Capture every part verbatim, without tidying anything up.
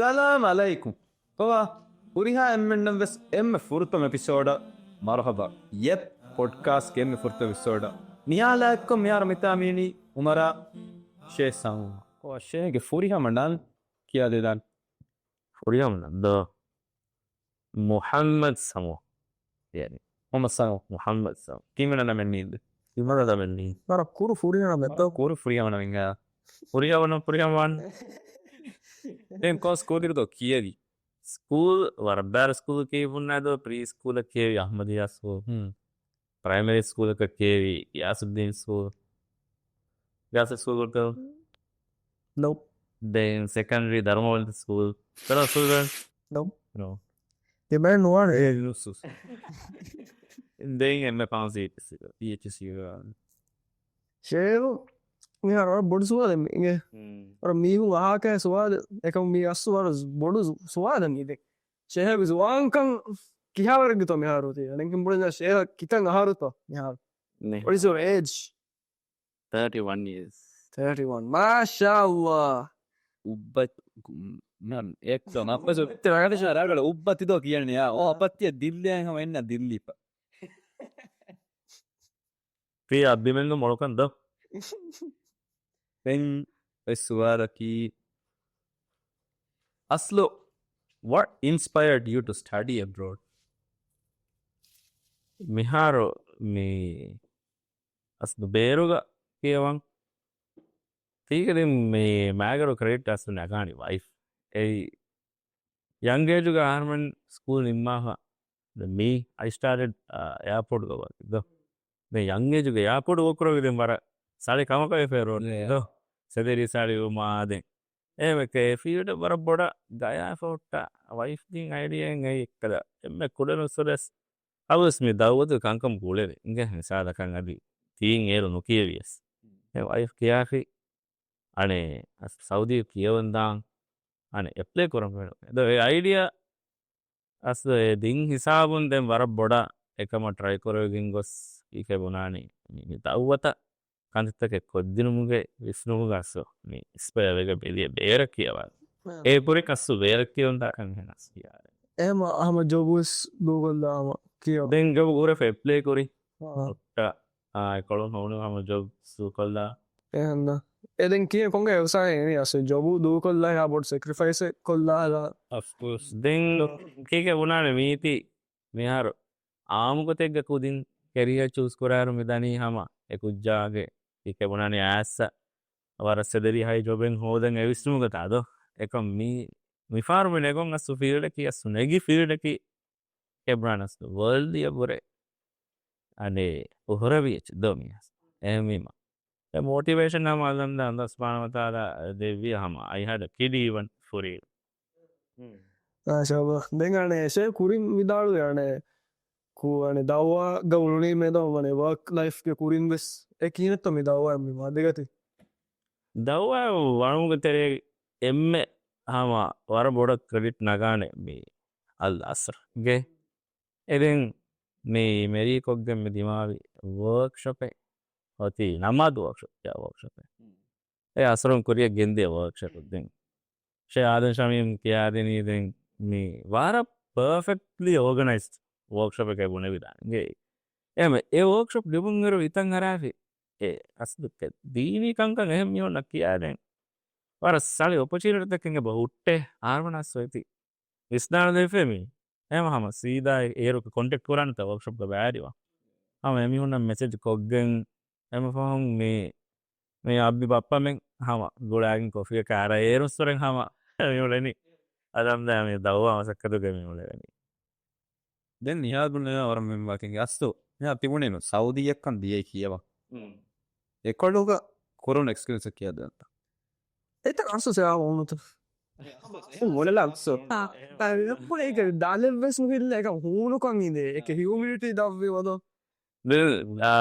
ސަލާމް ޢަލައިކުމް. ކޮބާ ހުރިހާ އެންމެންނަށް ވެސް އެންމެ ފުރަތަމަ އެޕިސޯޑަށް މަރުޙަބާ. ޔެޕް، ޕޮޑްކާސްޓްގެ އެންމެ ފުރަތަމަ އެޕިސޯޑަށް. މިހާ ލާއެއްކޮށް މިހާރު މިތާ މީނީ އުމަރާ ޝޭ ސަމޫ. ކޮބާ ޝޭގެ ފުރިހަމަ ނަން ކިޔާދެދާން. ފުރިހަމަ ނަން ދޯ؟ މުޙައްމަދު ސަމޫ. ޔަނީ މުޙައްމަދު ސަމޫ. މުޙައްމަދު ސަމޫ. ތިމަންނަ ނަމެއް ނީން. ތިމަންނަ ނަމެއް ނީން. ވަރަށް ކުރު ފުރިހަމަ ނަމެއް ދޯ. ކުރު ފުރިހަމަ ނަމެއް. ފުރިހަމަ ނަމެއް ފުރިހަމަ ވާން. ދެން ކޮން ސްކޫލް ދޯ ކިޔެވީ؟ ސްކޫލް ވަރަށް ބާރަ ސްކޫލް ކިޔެވުން ދޯ. ޕްރީ ސްކޫލަށް ކިޔެވީ އަޙްމަދިއްޔާ ސްކޫލް. ހުން. ޕްރައިމަރީ ސްކޫލަކަށް ކިޔެވީ ޔާސުއްދީން ސްކޫލް. ގާސް ސްކޫލް ގޮތަށް؟ ނޯ. ދެން ސެކަންޑްރީ ދަރުމަވަންތަ ސްކޫލް. ދަރުމަ ސްކޫލް ގޮތަށް؟ ނޯ. ނޯ. ތިބެން ނުވާނެ. އޭ، ނުސް، ނުސް. ދެން އެމްއޭ ފާމަސީ ޕީއެޗްސީ. ޝޭރު، މިހާރު ވަރަށް ބޮޑު ސުވާލެއް މި އިނގޭ. ހުން. ވަރަށް މީހުން އަހާކަށް ސުވާލެއް. އެކަމު މީ އަސްލު ވަރަށް ބޮޑު ސު-، ސުވާލެއް މީ ދެން. ޝޭހަށް ޒުވާންކަން ކިހާވަރެއްގެތޯ މިހާރު ތި؟ އަނެއްކަން ބުނަންޏާ ޝޭހަށް ކިތަން އަހަރުތޯ މިހާރު؟ ނެ. What is your age? ތާޓީ ވަން އިޔާސް. ތާޓީ ވަން. މާޝާﷲ. އުއްބަ-، މަން އެއްކަ މައްޕަސު ރަގަޑިޝާ ރަގަޑަ އުއްބަ ތިދޯ ކިޔަން ޔާ. އޯ އަޕައްތިއަ ދިއްލި ހަމަ އެންނަ ދިއްލިފަ. ތި އައްބިމެންގެ މޮޅުކަން ދޯ. ދެން އޮތް ސުވާލަކީ، އަސްލު، what inspired you to study abroad? މިހާރު މި އަސްލު ބޭރުގަ ކިޔަވަން. ތީގެ ދެން މި މާގަރު ކްރެޑިޓް އަސްލު ނަގާނީ ވައިފް. އެއީ ޔަންގް އޭޖުގަ އަހަރުމެން ސްކޫލް ނިންމާފަ. ދެން މީ I started, އާ، އެއާޕޯޓްގަ ވަރު ދޯ. ދެން ޔަންގް އޭޖުގަ އެއާޕޯޓް ވޯކް ކުރުމަކީ ދެން ވަރަށް ސަޅި ކަމަކަށް ވެފަ ރޯ ދޯ. ސެލަރީ ސަޅިވުމާ ދެން. އެހެންވެ އެ ފީލްޑަށް ވަރަށް ބޮޑަށް ގަޔާފަ ހުއްޓާ ވައިފްގެ އައިޑިއާއިން އެއީ އެއްކަލަ އެންމެ ކުޑަ ނުސުރެސް އަވަސް މި ދައުވަތު ކަންކަމަށް ގުޅެވި އިނގޭ މިސާލަކަށް އަދި ތީން އޭރު ނުކިޔެވިޔަސް. އެ ވައިފް ކިޔާފި އަނެއް ސައުދީ ކިޔަވަން ދާން އަނެއް އެޕްލައި ކުރަން ވެނު. އެ އައިޑިއާ އަސްލު އެ ދިން ހިސާބުން ދެން ވަރަށް ބޮޑަށް އެކަމަށް ޓްރައި ކުރެވިގެން ގޮސް އީކޭ ބުނާނީ މި ދައުވަތަށް ކަންތައްތަކެއް ކޮށްދިނުމުގެ ވިސްނުމުގަ އަސްލު މި އިސްޕަޔަރ ވެގެން ބެލިޔަ ބޭރަށް ކިޔަވާ. އެ ކުރި ކައްސު ބޭރަށް ކިޔަވަން ދާކަން ހެނަސް ކިޔާ. އެހެމަ ހަމަ ޖޮބުސް ދޫކޮށްލާ ހަމަ ކިޔަވަ. ދެން ޖޮބު ހުރެފަ އެޕްލައި ކުރި. އާ. ހުއްޓާ، އާ، އެކޮޅުން ހޮވުނު ހަމަ ޖޮބްސް ދޫކޮށްލާ. އެހެންނަ. އެ ދެން ކިޔެ ކޮންގެ ވެވްސާއެއް އެނީ އަސްލު ޖޮބު ދޫކޮށްލާ ހާ ބޮޑު ސެކްރިފައިސް ކޮށްލާ ހަލާ. އޮފް ކޯސް. ދެން ކީކޭ ބުނާނެ މީތި މިހާރު އާއްމު ގޮތެއްގެ ކުދިން ކެރިއަރ ޗޫސް ކުރާއިރު މި ދަނީ ހަމަ އެ ކުއްޖާގެ ކީކޭ ބުނާނެ އާސް ވަރަށް ސެލަރީ ހައި ޖޮބެއް ހޯދަން އެ ވިސްނުމުގަ ތާ ދޯ. އެކަމް މީ މިފާރު މި ނެގުން އަސްލު ފީލްޑަކީ އަސްލު ނެގި ފީލްޑަކީ ކެބްރާން އަސްލު ވަރލްޑް އިޔަށްވުރެ އަނެއް އުހުރެވި އެއްޗެއް ދޯ މީ އެހެންވީމަ. އެ މޯޓިވޭޝަން ހަމަ އަލްހަމްދުލިއްލާހް އަލްލާހް ސުބްޙާނަހޫ ވަތަޢާލާ ދެއްވި ހަމަ އައިހަޑަ ކިޑީވަން ފުރީ. މާޝާﷲ. ދެން އަނެއް ޝޭ ކުރިން ވިދާޅުވި އަނެއް ކު އަނެއް ދައުވާގަ އުޅުނީމޭ ދޯ އަނެއް ވަރކް ލައިފްގެ ކުރިން ވެސް އެ ކިހިނެއްތޯ މި ދައުވާ މި ވާދެގަތީ؟ ދައުވާ ވަނުމުގެ ތެރޭ އެންމެ ހަމަ ވަރަށް ބޮޑަށް ކްރެޑިޓް ނަގާނެ މި އަލް އަސްރްގެ. އެ ދެން މި މެރީކޮށްގެން މި ދިމާވި ވޯކްޝޮޕެއް އޮތީ ނަމާދު ވޯކްޝޮޕް، ވޯކްޝޮޕެއް. އެ އަސްރުން ކުރިއަށް ގެންދިޔަ ވޯކްޝޮޕެއް ދެން. ޝޭ އާދަމް ޝަމީމް ކިޔާދިނީ ދެން މި ވަރަށް ޕާފެކްޓްލީ އޯގަނައިޒްޑް ވޯކްޝޮޕެކޭ ބުނެވިދާނެ. އެހެންވެ އެ ވޯކްޝޮޕް ލިބުންއިރު ހިތަށް އަރާފި އެ އަސްލު ދީނީ ކަންކަން އެހެން މީހުންނަށް ކިޔާދޭން ވަރަށް ސަޅި އޮޕޮޗުނިޓީތަކެއް އެބަ ހުއްޓޭ. އާރްވަނަސް އޮތީ ވިސްނާން ދެފޭ މީ. އެހެން ހަމަ ސީދާ އޭރު ކޮންޓެކްޓް ކުރާނެތާ ވޯކްޝޮޕްގަ ބައިވެރިވާ. ހަމަ އެމީހުންނަށް މެސެޖް ކޮށްގެން އެމަ ފަހުން މި، މި އައްބި ބައްޕަމެން ހަމަ ގުޅާގެން ކޮފީއަކަށް އަރާ އޭރުންސުރެން ހަމަ މި އުޅެނީ. އަލްހަމްދުލިއްލާހް މި ދައުވާ މަސައްކަތުގަ މި އުޅެވެނީ. ދެން ނިހާދުން ވަރަށް މެން ވާކިން އަސްލު މިހާ ތިބުނީނު ސައުދީއަށްކަން ދިޔައީ ކިޔަވަ. އެކޮޅުގަ ކުރުނު އެކްސްޕީރިއެންސް ކިޔާދޭންތަ؟ އެތައް އަސްލު ސެވާ ވަމުތު. މުޅި ލައްސު. އާ، އާ، އެއްޕުޅެ އޭގެ ދާލެއްވެސް ނުހިއްލެ އެކަ ހޫނުކަން އިނދޭ. އެކެ ހިއުމިޑިޓީ ދަށްވި ވަދޯ. ދެން، އާ،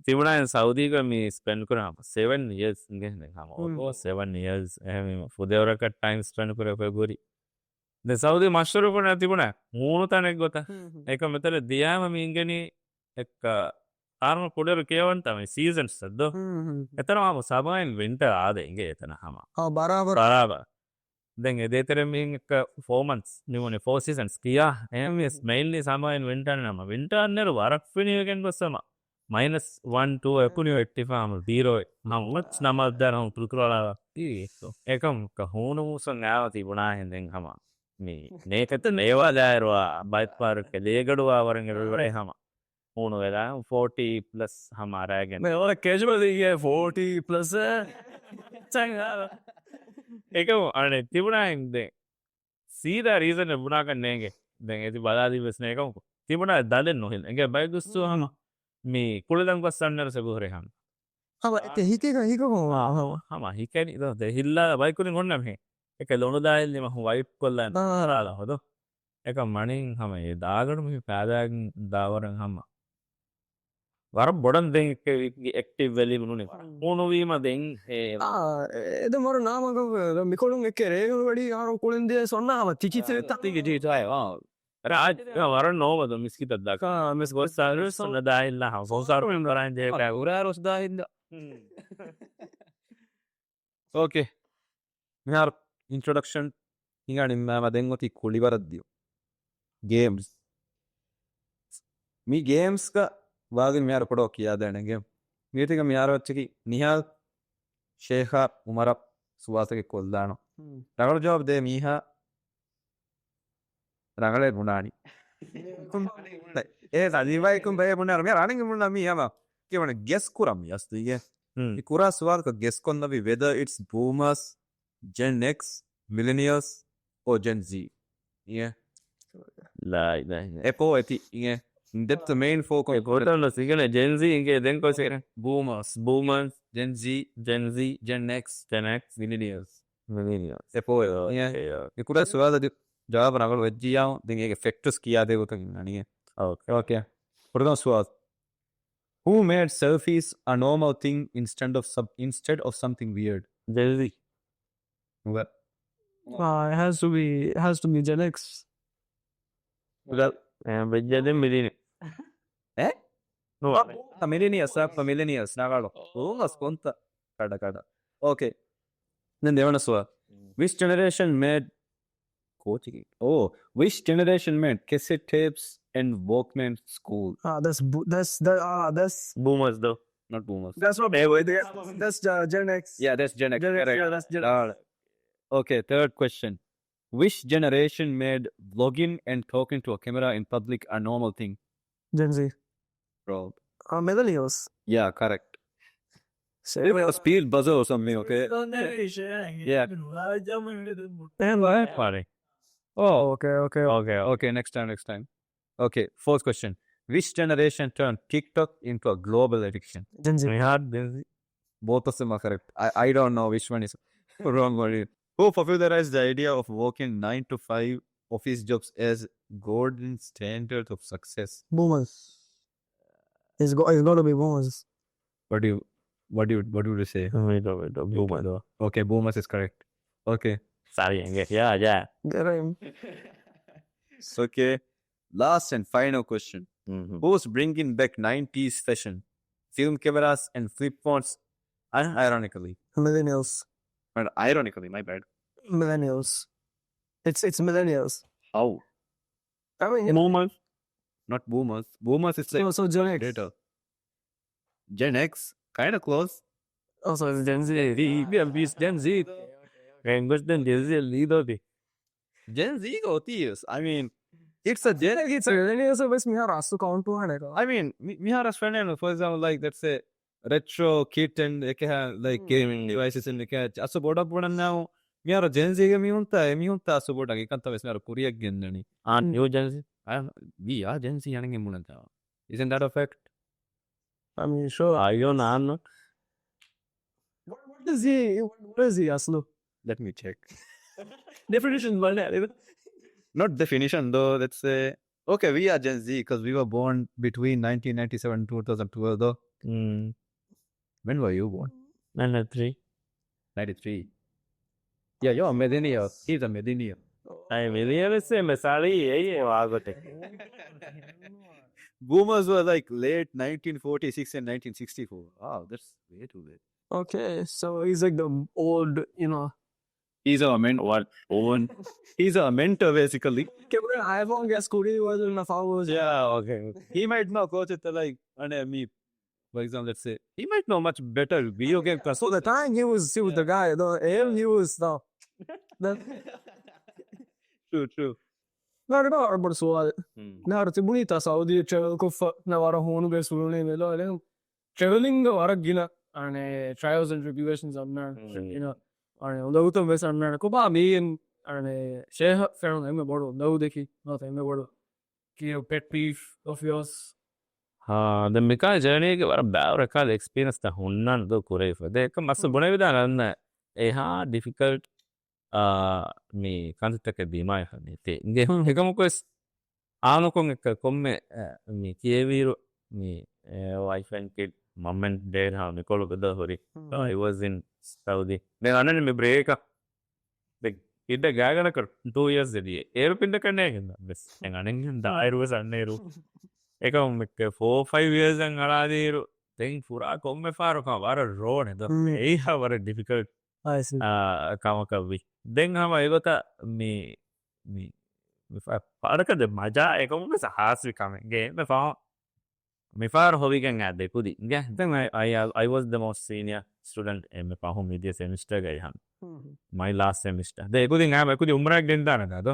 ތިބުނާއިން ސައުދީގަ މި ސްޕެންޑް ކުރާ ސެވެން އިޔަރސް އިނގޭ ދެން ހަމަ ހުން. އޮތޯ ސެވެން އިޔަރސް އެހެންވީމަ ފުދޭވަރަކަށް ޓައިމް ސްޕެންޑް ކުރެ އޮތް ގުރި. ދެން ސައުދީ މަޝްހޫރު ކުރާ ތިބުނާ ހޫނު ތަނެއް ގޮތަށް. ހުން، ހުން. އެކަ މިތަނަށް ދިޔާމަ މި އިނގެނީ އެއްކަ އާރުމަ ކުޑަރު ކިޔަވަންތަ މި ސީޒަންސް އައްދޯ. ހުން، ހުން. އެތަނަ ހަމަ ސަމާއިން ވިންޓަރ އާދެ އިނގޭ އެތަނަ ހަމަ. އާ، ބަރާބަރު. ބަރާބަރު. ދެން އެ ދޭތެރެ މީހުން އެއްކަ ފޯ މަންތްސް ނިމުނީ، ފޯ ސީޒަންސް ކިޔާ އެހެންވިޔަސް މެއިންލީ ސަމައިން ވިންޓާން ނަމަ ވިންޓާން ނެރު ވަރަށް ފިނިވެގެން ގޮއްސަމަ މައިނަސް ވަން ޓޫ އެކުނި އެއްޓިފާމު ދީރޯ ހަމަ ނަމަ ދާރ ހަމަ ކުރުކުރާ އެކަމަކަ ހޫނު މޫސުން އާވަތީ ބުނާހެން ދެން ހަމަ މި ނޭކަތަ ނޭވާލާއިރުވާ ބައެއްފަހަރު ލޭގަޑުވާ ވަރަށް އެބަވަރޭ ހަމަ ހޫނު ވެލާ ފޯޓީ ޕްލަސް ހަމަ ރާގެން. މެ ވަރަށް ކެޖުއަލީ ފޯޓީ ޕްލަސް. އެކަމު އަނެއް ތިބުނާ އިނދެ ސީދާ ރީޒަނެއް ބުނާކަށް ނޭނގެ. ދެން އެތި ބަލާލި ވެސް ނޭކަމު ތިބުނާ ދަލެއް ނުހިލް. އެނގޭ ބައެއް ދުސްތު ހަމަ މި ކުޅެލަން ގޮއްސަންނަރު ސެބުހުރެ ހަމަ. ހަމަ އެކެ ހިކެ ހިކެ ހަމަ. ހަމަ ހިކެނި ދޯ ދެ ހިއްލާ ބައިކުރި ހުންނަ މިހެ. އެކެ ލޮނު ދާއިލް ނިމަ ހު ވައިޕް ކޮށްލާ ދާރާލަ ހޮދޯ. އެކަ މަނިން ހަމަ އެ ދާގަޑު މި ފައިދާގެން ދާވަރަން ހަމަ. ވަރަށް ބޮޑަށް ދެން އެކްޓިވް ވެލި ނުނި ހޫނުވީމަ ދެން އެ އާ، އެ ދެ މަރު ނާމަގަ މިކޮޅުން އެކެ ރޭގަން ވެޑި އާރު ކުޅިން ދިޔަ ސޮންނާ ހަމަ ތިކި ތި ތި ވަރަށް ނޯމަދު މިސްކިތަށް ދާކަ. މިސް ގޮސް ސާރު ސުންނަ ދާހިން ހަމަ ސޮންސާރު ކުރާން ޖެހޭ ކުރާ ރޮސް ދާހިން. އޯކޭ. މިހާރު އިންޓްރޮޑަކްޝަން ހިނގާ ނިންމާމަ ދެން އޮތީ ކުޅިވަރަށް ދިޔުން. ގޭމްސް. މި ގޭމްސްގަ ވާގިން މިހާރު ކޮޑޯ ކިޔާދޭނެ ގޭމް. މީތިގަ މިހާރު އައްޗަކީ ނިހާލް، ޝޭޚާ، އުމަރަށް ސުވާލުތަކެއް ކޮށްލާނަ. ހުން. ރަނގަޅު ޖަވާބު ދޭ މީހާ ރަނގަޅޭ ބުނާނީ. އޭ ސަޖީވާއެކު ބޭ ބުނާ މި ރަނިން ބުނާ މީ ހަމަ. ކިޔަވަނެ ގެސް ކުރަން މި އަސްލު އިގެ. ހުން. މި ކުރާ ސުވާލުތައް ގެސް ކޮށްލަވި whether it's boomers, Gen X, millennials or Gen Z. އިގެ. ލާ އިލާހަ. އެޕޯ އެތި އިގެ. ދެތް މެއިން ފޯކަސް. އެ ކޯތަން ސިގަނެ ޖެން ޒީ އިނގޭ ދެން ކޮސެ. ބޫމާސް. ބޫމާސް. ޖެން ޒީ. ޖެން ޒީ. ޖެން އެކްސް. ޖެން އެކްސް. މިލިނިއަލްސް. މިލިނިއަލްސް. އެޕޯ އެ. އެ. މި ކުރާ ސުވާލަށް ޖަވާބު ރަނގަޅު ވެއްޖިއްޔާ، ދެން އޭގެ ފެކްޓްސް ކިޔާދޭ ގޮތަށް އަނިގެ. އޯކޭ. އޯކޭ. ފުރަތަމަ ސުވާލު. Who made selfies a normal thing instead of sub-, instead of something weird? ޖެން ޒީ. ނުވެ. Uh, it has to be, it has to be Gen X. ނުވެ. އެ، ވެއްޖެ ދެން މިލިނި. އެ؟ ނުވެ. އަ، މިލިނިއަސް، އަ، މިލިނިއަސް، ނާގާޅު. ބޫމަސް ކޮންތަ؟ ކަޑަ، ކަޑަ. އޯކޭ. ދެން ދެވަނަ ސުވާލު. Which generation made ކޯޗިގެ. Oh, which generation made cassette tapes and Walkmans cool? Ah, that's bo-, that's, that, ah, that's Boomers, though. Not boomers. That's what they were. That's, uh, Gen X. Yeah, that's Gen X, Gen X, correct. Yeah, that's Gen X. Ah, okay, third question. Which generation made vlogging and talking to a camera in public a normal thing? Gen Z. Bro. Uh, millennials. Yeah, correct. They were a speed buzzer or something, okay? Yeah. ފާރި. Oh. Okay, okay. Okay, okay, next time, next time. Okay, fourth question. Which generation turned TikTok into a global addiction? Gen Z. މިހާރު ޖެން ޒީ. Both of them are correct. I, I don't know which one is wrong or right. Who popularized the idea of working nine to five office jobs as golden standard of success? Boomers. It's go-, it's gotta be boomers. What do you, what do you, what would you say? ވެއްޓޯ، ވެއްޓޯ، ބޫމަރ. Okay, boomers is correct. Okay. ސާރީ އިނގޭ. ޔާ، ޔާ. ގަރައިމް. Okay. Last and final question. މްހު. Who's bringing back nineties fashion? Film cameras and flip phones, unironically. Millennials. Not ironically, my bad. Millennials. It's, it's millennials. How? I mean, Boomers. Not boomers. Boomers is like so, so Gen X. Later. Gen X, kinda close. Oh, so it's Gen Z. Yeah, it's Gen Z. މި ގޮސް ދެން ޖެން ޒީ ލީދޯ ދި. ޖެން ޒީ ގޯތީ އިސް. I mean, it's a Gen X. އިޓްސް އެ މިލެނިއަލްސް ވެސް މިހާރު އަސްލު ކައުންޓު ވާނެ ކަމަށް. I mean, މި-، މިހާރު އަސް ފެނޭނު، for example, like, let's say, retro kit and އެކެހާ، like, gaming devices and އެކެހާ އަސްލު ބޮޑަށް ބުނަންނާ މިހާރު ޖެން ޒީގެ މީހުންތައް، އެ މީހުންތައް އަސްލު ބޮޑަށް އެކަންތައް ވެސް މިހާރު ކުރިއަށް ގެންދަނީ. އާ، ނިއު ޖެން ޒީ. އާ، we are Gen Z އަނެއް ބުނަންތަ. Isn't that a fact? I mean, sure. I don't know. What, what is he? What, what is he, އަސްލު? Let me check. ޑެފިނިޝަން ބަލާ. Not definition, though. Let's say, okay, we are Gen Z 'cause we were born between nineteen ninety-seven and two thousand twelve, though. މް. When were you born? ނައިންޓީ ނައިންޓީ ތްރީ. ނައިންޓީ ތްރީ. Yeah, you're a millennial. He's a millennial. އައި މިލިއަންސް މިސާލީ އެއީ ވާގޮތެއް. Boomers were, like, late nineteen forty-six and nineteen sixty-four. Wow, that's way too late. Okay, so he's, like, the old, you know, He's our men what own. He's our mentor basically. ކެމްރޫން އައިފޯންގެ ސްކޫލީ ވަރޒަން ފާވޯސް. Yeah, okay. He might know coach އެއް ލައި އަނެ މީ. For example, let's say he might know much better video game. So the time he was he was the guy, though, and he was the. True, true. ނާރިބާ އަރބަޑް ސުވާލެއް. ނާރު ތިބުނީތާ ސައުދީ ޓްރެވެލް ކޮށްފަ ނަ ވަރަށް ހޫނުގެ ސުރުނީ މެލޯ އެލެ. ޓްރެވެލިންގ ވަރަށް ގިނަ އަނެ ޓްރަޔަލްސް އެންޑް ޓްރިބިޔުލޭޝަންސް އަންނާނެ. އިނަ އަނެ އުނދަގުތައް ވެސް އަންނާނެ. ކޮބާ މީގެން އަނެ ޝޭހަ ފެނުން އެންމެ ބޮޑު އުނދަގު ދެކި ނޯތަ އެންމެ ބޮޑު ކިޔެވު ޕެޓް ޕީވް އޮފް ޔޯސް؟ ހާ، ދެން މިކާ ޖަރނީގެ ވަރަށް ބާރު އެކާލ އެކްސްޕީރިއންސް ތަ ހުންނާން ދޯ ކުރެވިފަ. ދެ އެކަ މަސް ބުނެވިދާނަން އެހާ ޑިފިކަލްޓް މި ކަންތައްތަކެއް ދިމާވެފަ ނެތޭ. އިނގޭ އެކަމަކުވެސް އާންމުކޮށް އެއްކަ ކޮންމެ މި ކިޔެވިއިރު މި ވައިފް އެންޑް ކިޑް މަމް އެންޑް ޑޭޑް ހާ މިކޮޅު ގަދަ ހުރި. އަ އި ވަޒް އިން ސައުދީ. ދެން އަންނަނީ މި ބްރޭކަށް. ދެން ކިޑް ގާގަނަކަށް ޓޫ އިޔާސް ދިޔަ. އޭރު ކިޑް ކަންނޭ ގެންދާ ވެސް. ދެން އަނެއް ދާއިރު ވެސް އަންނައިރު. އެކަމް ފޯ ފައިވް އިޔާސް އަން އަޅާދީރު. ދެން ފުރާ ކޮންމެ ފާރަކަށް ވަރަށް ރޯ ނެދޯ. އެއީ ހާ ވަރަށް ޑިފިކަލްޓް ކަމަކަށް ވި. ދެން ހަމަ އެގޮތަށް މި މި ފާރަކަށް ދެ މަޖާ އެކަމުގެ ސަހާސްވި ކަމެއް ގެ މި ފާރ ހޮވިގެން އާ ދެކުދި ގެ. ދެން އައި ވަޒް ދަ މޯސްޓް ސީނިއަ ސްޓޫޑެންޓް އެންމެ ފަހު މިދިޔަ ސެމިސްޓަރގައި ހަން މައި ލާސްޓް ސެމިސްޓަރ. ދެ އެކުދިން އާ އެކުދި އުމްރާ ގެންދާނެ ދާ ދޯ.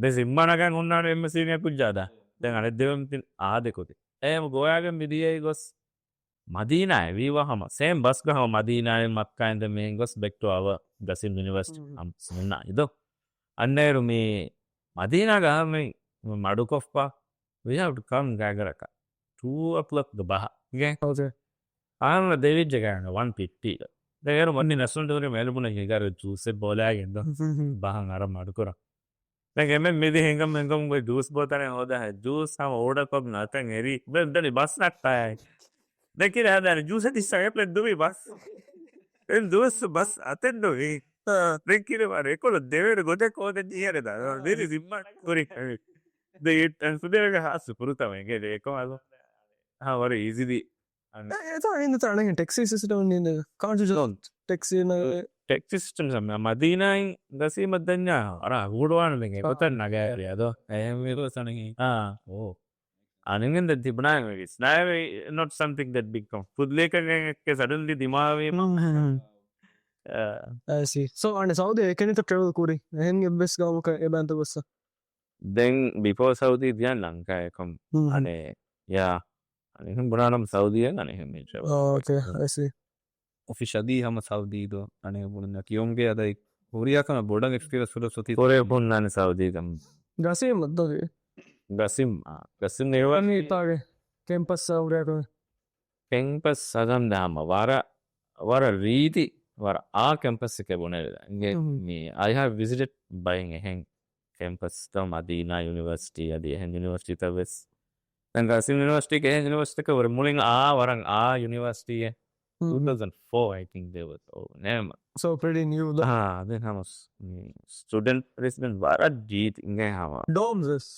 ދެ ޒިންމާނަގަން ހުންނާނެ އެންމެ ސީނިއަ ކުއްޖާ ދާ. ދެން އަނެއް ދެވެން ތިން އާ ދެކުދި. އޭ ގޮވާގެން މިދިޔައި ގޮސް މަދީނާއެ ވީވާ ހަމަ ސޭމް ބަސްގަ ހަމަ މަދީނާއިން މައްކާއިން ދެ މިހެން ގޮސް ބެކް ޓު އަވަ ގަސިމް ޔުނިވަރސިޓީ ހަމަ ސުންނާ އިދޯ. އަންނައިރު މި މަދީނާގަ ހަމަ މަޑުކޮށްފަ ވީ ހަވް ޓު ކަމް ގާގަރަކަށް ޓޫ އޮކްލޮކް ގަ ބަހަ ގެ. އާން ދެވިއްޖެ ގާނ ވަން ފިފްޓީ ގަ. ދެ އޭރު މަންނި ނަސްރުން ދުހުރި މެލްބުނަ ހިގަރު ޖޫސެއް ބޯލާގެން ދޯ. ބަހަން އަރަ މަޑުކުރަން. ދެން އެމެން މިދި ހިނގަމް ހިނގަމް ގޮތް ޖޫސް ބޯތަނެއް ހޯދާ ޖޫސް ހަމަ އޯޑަ ކޮށް ނަތަން އެރީ ދެން ދަނީ ބަސް ނައްޓާއި. ދެން ކިރެ ހަދާނެ ޖޫސް އަދި ސައިޕްލެން ދުވި ބަސް. ދެން ޖޫސް ބަސް އަތެއް ނުވި. ދެން ކިރެ ވާ ރެކޮޅު ދެވޭނެ ގޮތެއް ކޯދެން ޖިހޭނެ ދާ. ދެނި ޒިންމާ ކުރި. ދެ ސުދޭވެގެ ހާސް ފުރުތަމަ އެގެ ރޭކޮ އަލު. ހާ ވަރަށް އީޒިލީ. އެތާ އިނދަ ތާނަގެ ޓެކްސީ ސިސްޓަމް ނީނދެ ކާން ޖޯން ޓެކްސީ ނަގެ. ޓެކްސީ ސިސްޓަމް މަދީނާއިން ގަސީމަށް ދަންޏާ އަރާ ހޫޑުވާން ދެން އެގޮތަށް ނަގާ އެރި އަދޯ. އެހެން ވީ ގޮސް އަނެއް އާ އޯ. އަނެއް ދެން ތިބުނާ ވެގެސް ނާވެ not something that big come ފުދުލޭކަށް ސަޑަންލީ ދިމާވީމަ. ސޯ އަނެ ސައުދީ އެކަނިތަ ޓްރެވެލް ކުރި އެހެން އެއްވެސް ގައުމަކަށް އެބައިންތަ ގޮއްސަ. ދެން ބިފޯ ސައުދީ ދިޔަ ލަންކާއަކުން އަނެ ޔާ އަނެހެން ބުނާނަމަ ސައުދީއަށް އަނެހެން މީ ޓްރެވެލް. އޯކޭ އައިސީ. އޮފިޝަލީ ހަމަ ސައުދީ ދޯ އަނެ ބުނަންޏާ ކިޔުންގެ އަދައި ހުރިޔާ ކަމަށް ބޮޑަށް އެކްސްޕީރިއަންސް ފުލު ސޮތީ. ކުރެ ބުންނާނެ ސައުދީ ގަމް. ގަސީމް ދޯ. ގަސީމް އާ ގަސީމް ނޭވަނީ ތާގެ ކެމްޕަސް ސައުރޭކު. ކެމްޕަސް ހަދަން ދާމަ ވަރަށް ވަރަށް ރީތި ވަރަށް އާ ކެމްޕަސް އެކެ ބުނެވިދާ. އިނގޭ މި އައިހާ ވިޒިޓެޑް ބައެއް އެހެން ކެމްޕަސް ދޯ މަދީނާ ޔުނިވަރސިޓީ އަދި އެހެން ޔުނިވަރސިޓީތައް ވެސް. ދެން ގަސީމް ޔުނިވަރސިޓީ އެހެން ޔުނިވަރސިޓީ ވަރަށް މުޅިން އާ ވަރަށް އާ ޔުނިވަރސިޓީ. ޓޫ ތައުޒަންޑް ފޯ I think they was. ސޯ ޕްރިޓީ ނިއު ދޯ. އާ ދެން ހަމަ ސްޓޫޑެންޓް ރެސިޑެންޓް ވަރަށް ރީތި އިނގޭ ހަމަ. ޑޯމްސް ވެސް.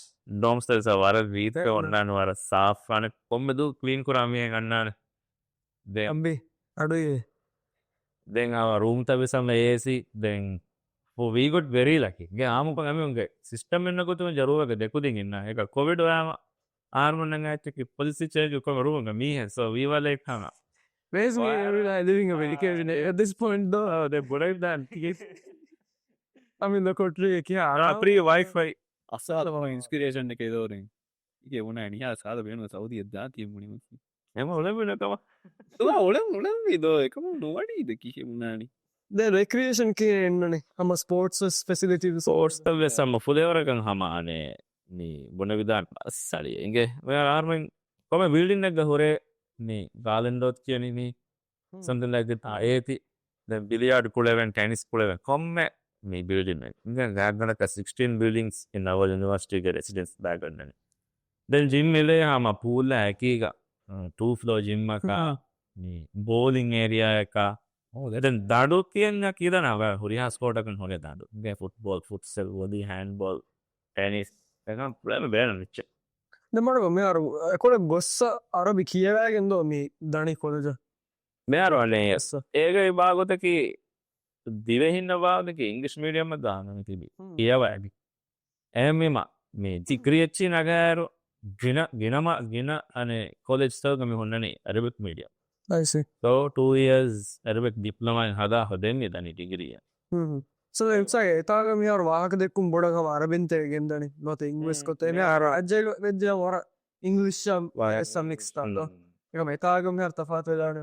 ޑޯމްސް ވެސް ވަރަށް ރީތި އޮންނާނެ ވަރަށް ސާފް އަނެ ކޮންމެ ދުވަހު ކްލީން ކުރާ މީހެއް އަންނާނެ. ދެން އަނބި އަޑުއިވޭ. ދެން އާ ރޫމްތައް ވެސް ހަމަ އޭސީ. ދެން ވީ ގޮޓް ވެރީ ލަކީ. ގެ އާމުކޮށް އަމިއުންގެ ސިސްޓަމް އިންނަ ގޮތުން ޖަރޫގަ ދެކުދިން އިންނާ އެކަ ކޮވިޑް އޮޔާމަ އާރުމަންނަށް އާއްޗަކީ ޕޮލިސީ ޗޭންޖު ކޮމެ ރޫމުގަ މީހެއް ސޯ ވީ ވަލެއް ހަމަ. ވޭސް މީ އެވްރި ލިވިން އެ ވެރިކޭޝަން އެޓް ދިސް ޕޮއިންޓް ދޯ. ދެ ބުނެވިދާން ކި އަމި ދޯ ކޮޓްރީ ކިޔާ އާ ފްރީ ވައިފައި. އަސާލަ މަ އިންސްޕިރޭޝަން އެކޭ ދޯރިން. އިކޭ ބުނާ ނިހާ ސާދަ ބޭނުން ސައުދީ އެއްދާ ތި މުނި މުސްލި. އެމަ އުޅެމުނެ ކަމަ. ތުވާ އުޅެމު އުޅެމީ ދޯ އެކަމު ނުވަޑީ ދެ ކިހެ މުނާނި. ދެ ރެކްރިއޭޝަން ކި އެންނަނި ހަމަ ސްޕޯޓްސް ފެސިލިޓީ ސްޕޯޓްސް ތައް ވެސް ހަމަ ފުލެވަރަކަން ހަމަ އަނެ މި ބުނެވިދާން އައްސަޅި އިނގޭ މި އާރމެން ކޮމެ ބިލްޑިން އެއްގަ ހުރޭ މި ގާލެންޑޯތް ކިޔަނީ މި ސަމްތިން ލައިކް ދެޓް. އޭތި ދެން ބިލިޔާޑް ކުޅެވެން ޓެނިސް ކުޅެވެން ކޮންމެ މި ބިލްޑިން އެއް ގާތްގަނޑަކަށް ސިކްސްޓީން ބިލްޑިންގްސް އިން އަވަރ ޔުނިވަރސިޓީގެ ރެސިޑެންސް ބާގަންނަނީ. ދެން ޖިމް އިލޭ ހަމަ ޕޫލް އެކީގަ ޓޫ ފްލޯ ޖިމްއަކާ މި ބޯލިން އޭރިއާއަކާ. ދެން ދަނޑު ކިޔަންޏާ ކީދަނާ ހުރިހާ ސްޕޯޓަކުން ހުރޭ ދަނޑު. ގެ ފުޓްބޯލް، ފުޓްސަލް، ވޮލީ، ހޭންޑްބޯލް، ޓެނިސް އެކަން ޕްލޭ ބޭނުން މިއްޗެއް. ދެމަޑު މިހާރު އެކޮޅެއް ގޮއްސަ އަރަބި ކިޔެވައިގެން ދޯ މި ދަނީ ކޮލެޖަށް. މިހާރު އަނެ އެގައި ބާގޮތަކީ ދިވެހިންނަށް ވާ އިނގްލިޝް މީޑިއަމަށް ދާނަން ތިބި ކިޔަވައިގެ. އެހެންވީމަ، މި ޑިގްރީ އެއްޗި ނަގާއިރު ގިނަ، ގިނަ، ގިނަ އަނެއް ކޮލެޖްތަކުގަ މި ހުންނަނީ އެރަބިކް މީޑިއަމް. އައިސީ. ސޯ، ޓޫ އިޔާސް އެރަބިކް ޑިޕްލޮމާއިން ހަދާ ހަދަން މި ދަނީ ޑިގްރީއަށް. ހުން. ސޯ، އެމްސާ އެތާގަ މިހާރު ވާހަކަ ދެއްކުން ބޮޑަށް ހަމަ އަރަބިންތޭ ގެންދަނީ. ނުވަތަ އިންވެސްޓް ކޮށް އެމެ އަރަ ރާއްޖޭގަ ވެއްޖެ ވަރަށް އިންގްލިޝް ވާ އެއްސަ މިކްސް ތާ. އެކަމ އެތާގަ މިހާރު ތަފާތު ވެދާނެ.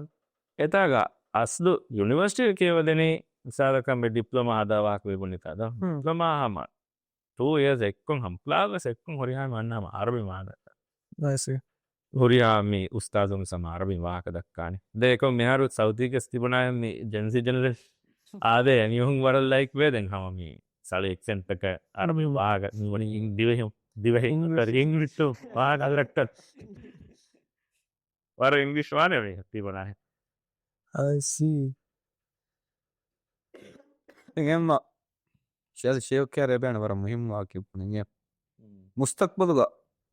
އެތާގަ އަސްލު ޔުނިވަރސިޓީ ކިޔަވަދެނީ މިސާލަކަށް މި ޑިޕްލޮމާ ހަދާ ވާހަކަ ވެ ބުނިތާ ދޯ. ހުން. ޑިޕްލޮމާ ހަމަ ޓޫ އިޔާސް އެއްކޮން ހަމަ ކްލާސް ވެސް އެއްކޮން ހުރިހާ އަންނަ ހަމަ އަރަބި ވާނެ. އައިސީ. ހުރިހާ މި އުސްތާޒުން ވެސް ހަމަ އަރަބި ވާހަކަ ދައްކާނެ. ދެ އެކޮން މިހާރު ސައުދީގަސް ތިބުނާ މި ޖެންޒީ ޖެނެރޭޝަން އާދޭ އެމީހުން ވަރަށް ލައިކް ވޭ ދެން ހަމަ މި ސަޅި އެކްސެންޓަކަށް އަރަބި ވާހަކަ މި ވަނީ ދިވެހި، ދިވެހި އިނގްލިޝް. އިނގްލިޝް ވާހަކަ ދައްކަން. ވަރަށް އިނގްލިޝް ވާނެ މީހަކު ތިބުނާހެން. އައިސީ. އެހެންމަ ޝޭ، ޝޭ ކިޔާ ރޭބޭނެ ވަރަށް މުހިއްމު ވާހަކަ ބުނި. މުސްތަޤްބަލުގަ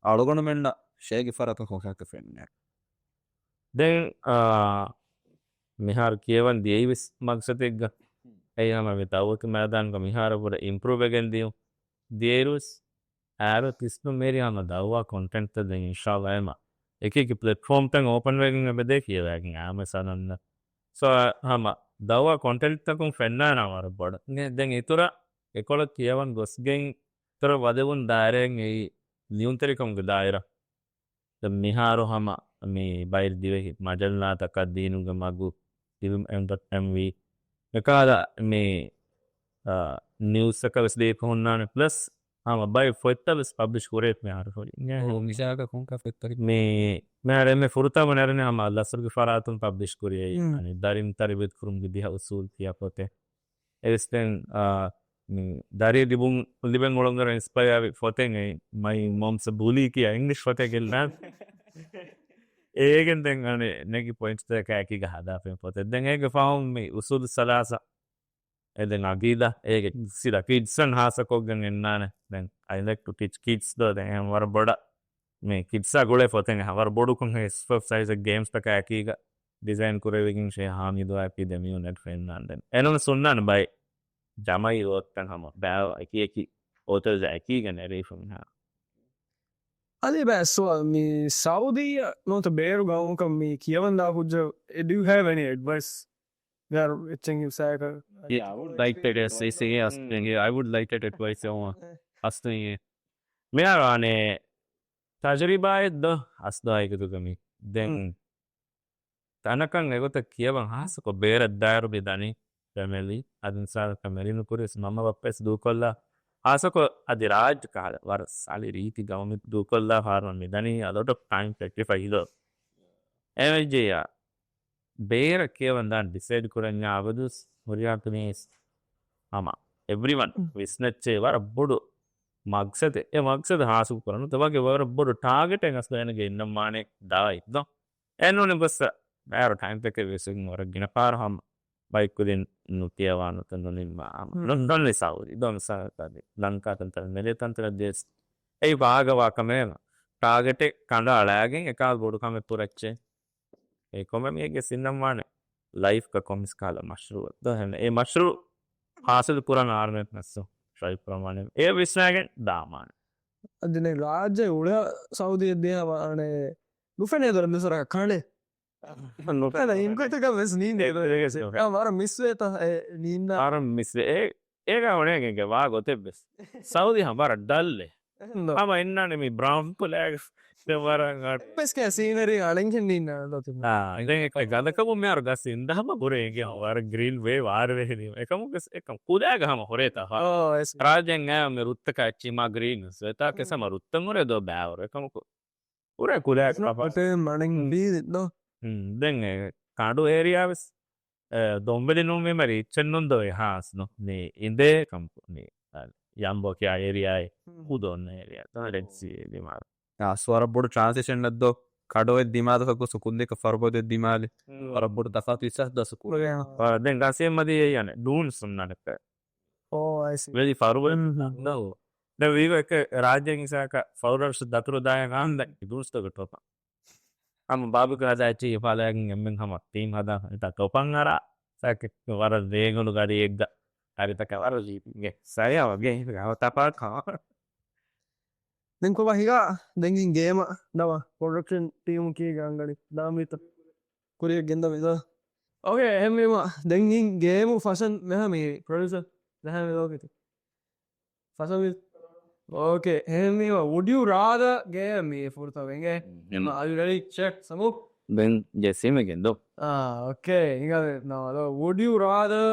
އަޅުގަނޑުމެންނަށް ޝޭގެ ފަރާތުން ކޮންކަހަލަ ފެންނެ؟ ދެން، އާ، މިހާރު ކިޔަވަން ދިޔައީވެސް މަގްސަތެއްގަ. އެއީ ހަމަ މި ދައުވަތު މައިދާނުގަ މިހާރަށް ވުރެ އިމްޕްރޫވް ވެގެން ދިޔުން. ދިޔައިރުވެސް އާރު ތިސްނު މޭރި ހަމަ ދައުވާ ކޮންޓެންޓްތައް ދެން އިންޝާﷲ އެމަ އެކި އެކި ޕްލެޓްފޯމްތައް އޯޕަން ވެގެން އެބަދޭ ކިޔަވައިގެން އާމެ ސަނަންނަ. ސޯ، ހަމަ ދައުވާ ކޮންޓެންޓްތަކުން ފެންނާނާ ވަރަށް ބޮޑަށް. ދެން އިތުރަށް އެކޮޅަށް ކިޔަވަން ގޮސްގެން އިތުރަށް ވަދެވުން ދާއިރާއިން އެއީ ލިޔުންތެރިކަމުގެ ދާއިރާ. ދެން މިހާރު ހަމަ މި ބައި ދިވެހި މަޖައްލާތަކަށް ދީނުގެ މަގު، އެމް ޑޮޓް އެމް ވީ، އެކަހަލަ މި، އާ، ނިއުސްތަކަށް ވެސް ދީފަ ހުންނާނެ. ޕްލަސް ހަމަ ބައި ފޮތްތައް ވެސް ޕަބްލިޝް ކުރޭ މިހާރު ހުރި. އޯ، މިސާލަކަށް ކޮންކަހަލަ ފޮތްތަކެއް؟ މި، މިހާރު އެންމެ ފުރަތަމަ ނެރެނީ ހަމަ ލަސްރުގެ ފަރާތުން ޕަބްލިޝް ކުރި އެއީ، ހުން. އަނެއް ދަރިން ތަރުބިޔަތު ކުރުމުގެ ދިހަ އުސޫލު ކިޔާ ފޮތެއް. އެވެސް ދެން، އާ، މި ދަރި ލިބުން، ލިބެން އުޅުނު ދަރަ އިންސްޕަޔާ ވި ފޮތެއް އެއީ، މައި މޮމްސް އަ ބުލީ ކިޔާ އިންގްލިޝް ފޮތެއް ގެންނާނެ. އޭގެން ދެން އަނެއް ނެގި ޕޮއިންޓްސްތަކާ އެކީގަ ހަދާފައި ފޮތެއް. ދެން އޭގެ ފަހުން މި އުސޫލު ސަލާސަ، އެ ދެން އަގީދާ، އޭގެ ސިދާ ކިޑްސްއަށް ހާއްސަކޮށްގެން އެންނާނެ. ދެން I like to teach kids ދޯ. ދެން އެހެން ވަރަށް ބޮޑަށް މި ކިޑްސާ ގުޅޭ ފޮތެއް ހަ-، ވަރަށް ބޮޑުކޮށް ހެ ސްޕޯޓްސް ސައިޒް ގޭމްސްތަކާ އެކީގަ ޑިޒައިން ކުރެވިގެން ޝޭހް ހާމިދު އާއި ދެމިއުން އެޑް ފެންނާން ދެން. އެނޫން ސުންނާން ބައި ޖަމައި ވޯތްތަން ހަމަ ބައި އެކި އެކި އޯތަރސް އެކީގަ ނެރެވިފަ މިހާ. އަދި ބައި ސުވާލު މި ސައުދީއަށް ނުވަތަ ބޭރު ގައުމަކަށް މި ކިޔަވަން ދާ ހުއްޖަ، do you have any advice؟ މިހާރު އެއްޗެއް ހިއްސާއަކަށް. Yeah, I would like that as I say, yes, I would like that advice. އެ. އަސް ދެން މިހާރު އަނެއް ތަޖުރިބާއެއް ދޯ އަސް ދޯ އައިގަދުގަ މި. ދެން ހުން. ތަނަކަށް އެގޮތަށް ކިޔަވަން ހާއްސަކޮށް ބޭރަށް ދާއިރު މި ދަނީ ފެމިލީ. އަދި މިސާލަކަށް މެރިނު ކުރިސް މަންމަ ބައްޕަވެސް ދޫކޮށްލާ. ހާއްސަކޮށް އަދި ރާއްޖެ ކަހަލަ ވަރަށް ސަޅި ރީތި ގައުމެއް ދޫކޮށްލާ ފާރު މި ދަނީ a lot of time sacrifice ދޯ. އެވެއްޖެޔާ ބޭރަށް ކިޔަވަން ދާން ޑިސައިޑް ކުރަންޏާ އަބަދުސް ހުރިހާ ތިނީސް ހަމަ އެވްރިވަން ހުން. ވިސްނައްޗޭ ވަރަށް ބޮޑު މަގްސަދެއް. އެ މަގްސަދު ހާސިލް ކުރަން ނުވަތަ ވަގެ ވަރަށް ބޮޑު ޓާގެޓެއް އަސްލު އޭނަގެ އިންނަންވާނެ ދާއިތް ދޯ. އެނޫނެ ގޮއްސަ ބޭރު ޓައިމްތަކެއް ވެސް ވަރަށް ގިނަ ފާރު ހަމަ ބައިކުދިން ނުކިޔަވާ ނުތަ ނުނިންމާ ހަމަ. ހުން. ނުން ދޮންވި ސައުދީ ދޯ މިސާލަކަށް ލަންކާ ތަންތަން މެލޭ ތަންތަނަށް ދިޔަސް އެއީ ވާގަވާ ކަމެއް ޓާގެޓެއް ކަނޑައަޅާގެން އެކާ ބޮޑު ކަމެއް ކުރައްޗޭ. އެ ކޮމެމީގެ ސިންނަންވާނެ ލައިފްގަ ކޮންމެސް ކަހަލަ މަޝްރޫއަށް ދޯ ހެން އެ މަޝްރޫއު ހާސިލް ކުރަން އާރުމެ ނަސްސު ޝޮއި ކުރަންވާނެ އެ ވިސްނާގެން ދާމާނެ. އަދި ރާއްޖެ އުޅޭ ސައުދީ ދިޔަ ވާނެ ނުފެނޭ ދޮރެއް މިސުރަ ކަނޑެ. ނުފެނޭ އިންކޮތަކަށް ވެސް ނީނދޭ ދޮރެއް. އެ ވަރަށް މިސްވޭތަ އެ ނީންނާ. ވަރަށް މިސްވޭ. އޭގަ އުޅޭގެން ވާ ގޮތެއް ވެސް. ސައުދީ ހަމަ ވަރަށް ޑައްލެ. ހަމަ އިންނާނެ މި ބްރައުން ކުލައިގެ ވަރަށް އަޑު. ބެސް ކޭ ސީނަރީ އަޅެން ނީންނާނެ ދޯ ތިމާ. އާ، ދެން އެ ގަދަކަމުން މިހާރު ގަސް އިންދާ ހަމަ ބުރޭ އެނގޭ ވަރަށް ގްރީން ވޭ ވާރު ވެހެނީ. އެކަމު ގަސް އެކަމް ކުލައިގަ ހަމަ ހުރޭތާ ފާ. އޯ، އެސް. ރާއްޖެއިން އައި މި ރުއްތަކަށް އެއްޗި މާ ގްރީން ވެސް ވޭތާ ކެސަމަ ރުއްތަން ހުރޭ ދޯ ބާވަރު. އެކަމަކު ހުރޭ ކުލައިގަ ކަފާ. މަނިން ބީ ދޯ. ހުން، ދެން އެ ކަނޑު އޭރިއާ ވެސް އެ، ދޮންބެލި ނޫންވީމަ ރީއްޗެއް ނޫން ދޯ އެހާސް ނޫން. މި އިނދޭ ކަމްޕު، މި، އަ، ޔަމްބޯ ކިޔާ އޭރިއާއެއް ހުން. ހުދޯން އޭރިއާ. ދޯ ރެޑް ސީ ދިމާލު. އާ، ސުވަރަށް ބޮޑު ޓްރާންސިޝަން އެއް ދޯ. ކަޑޯއެއް ދިމާލަކަށް ގޮސް ކުންދިކަ ފަރުބަދެއް ދިމާލި. ހުން. ވަރަށް ބޮޑު ތަފާތު އިސް ދަސް ކުރޭ. އާ، ދެން ގަސް އެއްމަދީ އެއްޔާނެ. ޑޫން ސުންނަނެއްކަ. އޯ، އައި ސީ. ވެލި ފަރުބަދެއް ހުން. ދޯ. ދެން ވީގޮ އެކެ ރާއްޖޭ އިސާކަ ފަރުރަށް ދަތުރު ދާޔަ ގާންދަ ދޫސްތަގަ ޓޮޕަ. ހަމަ ބާބިކު ހަދާ އެއްޗި އެފާލައިގެން އެންމެން ހަމަ ޓީމް ހަދާ އެތާ ޓޮޕަން އަރާ. ސަކެ ވަރަށް ރޭގުނު ގަޑިއެއްގަ ހަރިތަކަށް ވަރަށް ލީޕިންގެ ސަޔާ ވަގެ ގަވަ ތަޕާ ކާ. ދެން ކޮބާ ހިގާ؟ ދެން ގޭމަ ނަމަ ޕްރޮޑަކްޝަން ޓީމު ކީ ގާނގަނި ދާމީތަ ކުރިއަށް ގެންދަ މިދާ. އޯކޭ، އެހެންވީމަ ދެން ގޭމު ފަށަން މެހަ މީ ޕްރޮޑިއުސަރ ދެހާ މި ލޯކެތި. ފަށަން މި. އޯކޭ، އެހެންވީމަ، would you rather game މީ ފުރަތަމަ އެނގޭ؟ އާ، are you ready? Check, ސަމޫ. ދެން ޖެސީމެ ގެންދޯ. އާ، އޯކޭ. ހިގާ ނަމަ، would you rather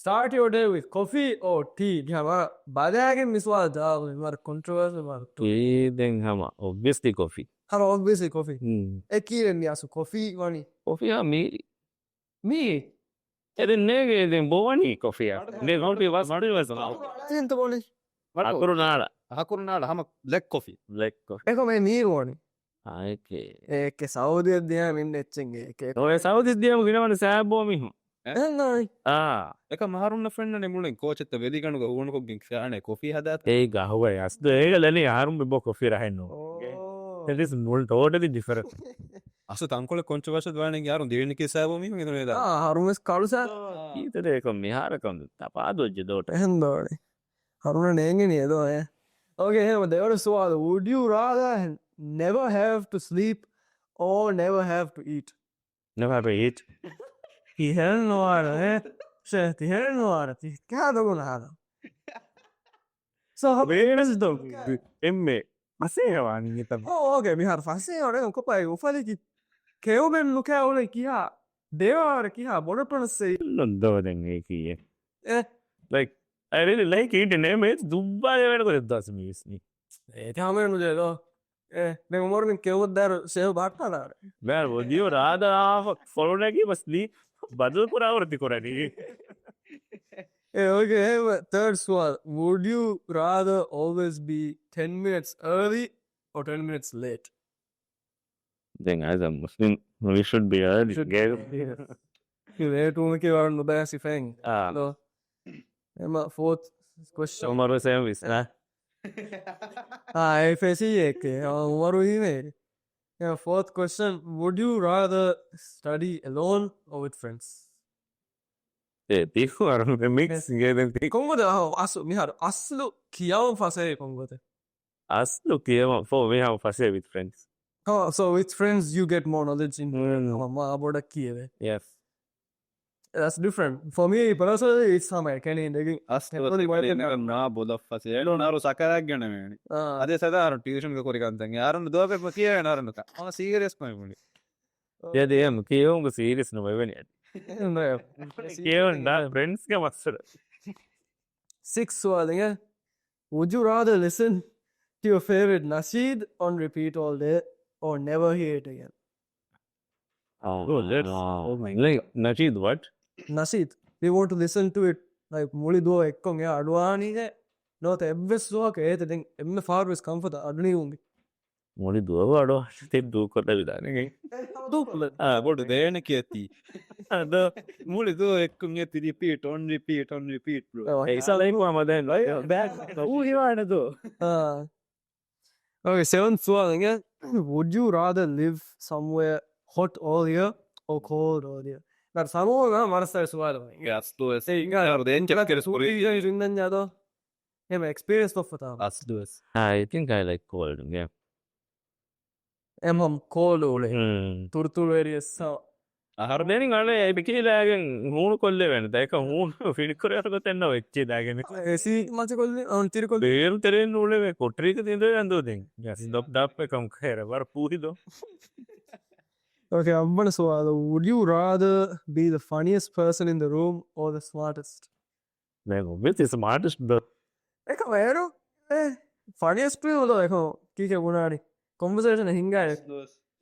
start your day with coffee or tea? މިހާ ވަރަށް ބަލާގެން މި ސުވާލު ޖަވާބު ދޭ. ވަރަށް ކޮންޓްރޮވަރސި ވަރަށް. ޓީ ދެން ހަމަ އޮބްވިއަސްލީ ކޮފީ. ހަމަ އޮބްވިއަސްލީ ކޮފީ. ހުން. އެ ކީއްވެ މި އަސްލު ކޮފީ ވަނީ؟ ކޮފީ ހަމަ މީ. މީ. އެ ދެން ނޭގެ ދެން ބޯ ވަނީ ކޮފީއާ. ދެން ހޮންޓި ވަސް މަޑު ވަސް. އަކުރު ނާޅަ. އަކުރު ނާޅަ ހަމަ ބްލެކް ކޮފީ. ބްލެކް ކޮފީ. އެކަމެ މީ ވަނީ. އާ، އެކޭ. އެކޭ ސައުދިއަށް ދިޔަ މިން އެއްޗެންގެ އެކޭ. އޮއެ ސައުދި ދިޔަ ގިނަވަނި ސާބޯ މީހުން. އެ؟ އެހެންނާނީ. އާ. އެކަމް އަހަރުންނަށް ފެންނަނީ މުޅިން ކޯޗެއްތަ ވެލިގަނޑުގަ ހޫނުކޮށްގެން ފެނޭ ކޮފީ ހަދާތަ؟ އެއީ ގަހުގަ އަސްލު އޭގަ ލަނީ އަހަރުން ބިބޯ ކޮފީ ރަހެއް ނޫން. އޯ. އެ ދިސް މުޅި ޓޯޓަލީ ޑިފަރެންޓް. އަސްލު ތަންކޮޅެއް ކޮންޗު ވަށަ ދުވާނެ އަހަރުން ދިވެނިކީ ސާބޯ މީހުން އެދުނެދާ. އާ، އަހަރުން ވެސް ކަޅު ސާ. އާ. އީތެރޭ ކޮން މިހާރަކަން ތަފާތު ވެއްޖެ ދޯޓަ. އެހެން ދޯނި. ހަރުނަ ނޭނގެނީ އެދޯ އެ. އޯކޭ، އެހެން ދެވަނަ ސުވާލު. Would you rather never have to sleep or never have to eat? Never have to eat. ތިހެން ނުވާރަ، އެ؟ ޝޭ، ތިހެން ނުވާރަ، ތި ކާ ދޮގުން ހާލަ. ސޯ، ވޭނަސް ދޮގު، އެންމެ ފަސޭހަވާނީ އެތަން. އޯ، އޯކޭ، މިހާރު ފަސޭހަވާނީ ކޮބާ އުފަލެކި؟ ކެއުމެއް ނުކެއުނެ ކިހާ؟ ދެވާރަ ކިހާ؟ ބޮޑަށް ޕްރޮނަސް އެއީ. ނުން ދޯ ދެން އެ ކީއެ. އެ. Like, I really like eating އެމެ ދުއްބާލެވޭނެ ކޮށް ދަސް މީސް ނީ. އޭތި ހަމަ ނުޖެހޭ ދޯ. އެ، ދެން އުމަރު މި ކެއުމަށް ދާރު ސޭވް ބާއްޓާލާރެ. ބޭ، ވޮޑިޔު ރާދަ އާފަ ފޮޅުނަކީ ބަސް ލީ ބަދަލު ކުރާ ވަރު ތި ކުރަނީ. އެ، އޯކޭ، ތާޑް ސުވާލު. Would you rather always be ten minutes early or ten minutes late? ދެން އޭޒް އަ މުސްލިމް، we should be early. ގޭ. ލޭޓުވުމަކީ ވަރަށް ނުބައި ސިފައެއް. އާ. އެމަ ފޯތް ކޮއެސްޗަން. އުމަރު ސޭމް ވިސްނާ. އާ، އެ ފެސީ އެކޭ. އާ، އުމަރު ހީވޭ. އެމަ ފޯތް ކޮއެސްޗަން. Would you rather study alone or with friends? އެ، ތި ވަރަށް މިކްސް ގޭ ދެން ތި. ކޮންގޮތެއް؟ އަހަ، އަސްލު، މިހާރު އަސްލު ކިޔަވަން ފަސޭ ކޮންގޮތެއް؟ އަސްލު ކިޔަވަން ފޯ މިހާރު ފަސޭ with friends. Oh, so with friends you get more knowledge in މާ ބޮޑަށް ކިޔެވޭ. Yes. That's different. For me personally, it's ހަމަ އެކަނި ދެގި އަސް މާ ބޮލަށް ފަސޭ. އެން އަރު ސަކަރާގެނެ މޭނި. އާ. އަދެ ސަދާ އަރު ޓިއުޝަންގެ ކުރި ކަންތަން. އަރުން ދޯ ޕެޕަ ކިޔެވެން އަރުން ކަ. ހަމަ ސީރިއަސް މައި މުނި. އޭ ދޭ އެމް ކިޔެވުން ސީރިއަސް ނުވެވެނި އަދި. ކިޔެވުން ދާ ފްރެންޑްސްގެ މައްސަލަ. ސިކްސް ސުވާލެއް. Would you rather listen to your favorite nasheed on repeat all day or never hear it again? Oh, that's, oh my. Like, nasheed what? Nasheed. We want to listen to it, like, މުޅި ދުވަހު އެއްކޮށް އެ އަޑުވާނީ އެ ނުވަތަ އެއްވެސް ދުވަހަކަށް އޭތަ ދެން އެންމެ ފާރުވެސް ކަންފަތަށް އަޑުނިވުމުގެ. މުޅި ދުވަހު އަޑު ތި ދޫކޮށްލެވިދާނެ. ދޫކޮށްލެ. އާ، ބޮޑު ދޭނެ ކިޔަތީ. އާ، ދޯ، މުޅި ދުވަހު އެއްކޮށް އެތި ރިޕީޓް، އޮން ރިޕީޓް، އޮން ރިޕީޓް، ބްރޯ. އެ، އިސާ ލައިފު ހަމަ ދެން ރައިޓް ބޭކް އޫ ހިވާނެ ދޯ. އާ. އޯކޭ، ސެވަން ސުވާލެއް. Would you rather live somewhere hot all year or cold all year? ނަރ ސަމޫހަ މަރަސްތައް ސުވާލު. ގެ އަސްލު ވެސް. އޭ، އިނގާ. ދޭން ޗެކް ކެރެސް ކުރީ. އިންނަންޏާ ދޯ. އެމަ އެކްސްޕީރިއަންސް ކޮށްފަތާ. އަސްލުވެސް. އާ، I think I like cold, yeah. އެމަ ކޯލްޑް އުޅޭ. ހުން. ތުރުތުރު އެރިޔަސް. އަހަރު ދެނި ގަނޑެ އެބިކީލާގެން ހޫނު ކޮށްލެވޭނެ. ދައިކަ ހޫނު ފިނިކުރޭ އަރުގަތެއް ނަވެ އެއްޗެ ދާގެނެ. އެސީ މައްޗަށް ކޮށްލި، އަން ތިރި ކޮށްލި. ބޭރު ތެރެއިން އުޅެވޭ ކޮޓަރީގަ ތިނދެވޭ އަނދޯ ދެން. ޔަސް، ދޮބް ދާއްޕެ ކަމު ކައިރަ ވަރަށް ޕޫހި ދޯ. އޯކޭ، އަންބަނަ ސުވާލު. Would you rather be the funniest person in the room or the smartest? ދެން އޮބްވިއަސްލީ ސްމާޓެސްޓް ދޯ. އެކަމަ އޭރު، އެ، ފަނިއެސްޓް ވީ އޮލޯ އެކަމަ ކީކޭ ބުނާނީ؟ ކޮންވަސޭޝަން ހިނގާނެ.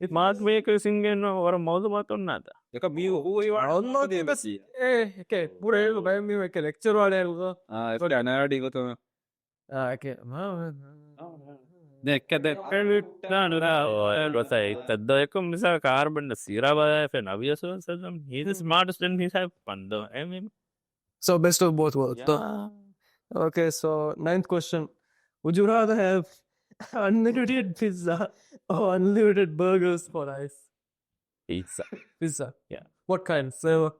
ސްމާޓް މޭކަރ ސިންގެން ވަރަށް މައުލޫމާތު އޮންނާތަ؟ އެކަ މީ ހޫ ހީވާ އޮންނާ އެ، އެކޭ، ޕުރޭ ބައެއް މީހުން އެކޭ ލެކްޗަރ ވާނެ އެކޭ. އާ، އެފް އަނާޑީ ގޮތުން. އާ، އެކޭ. ދެއްކެ ދެއްކެ ގޮތަށް އެއްކައްދޯ އެކު މިސާ ކާރބަން ސީރާ ބަލާފެ ނަވިޔަސު ސަދަމް ހީ ސްމާޓް ސްޓެން ހިސާބް ފަންދޯ. އެ މި So best of both worlds. Yeah. Okay, so ninth question. Would you rather have unlimited pizza or unlimited burgers for life? Pizza. Pizza? Yeah. What kind? Flavor?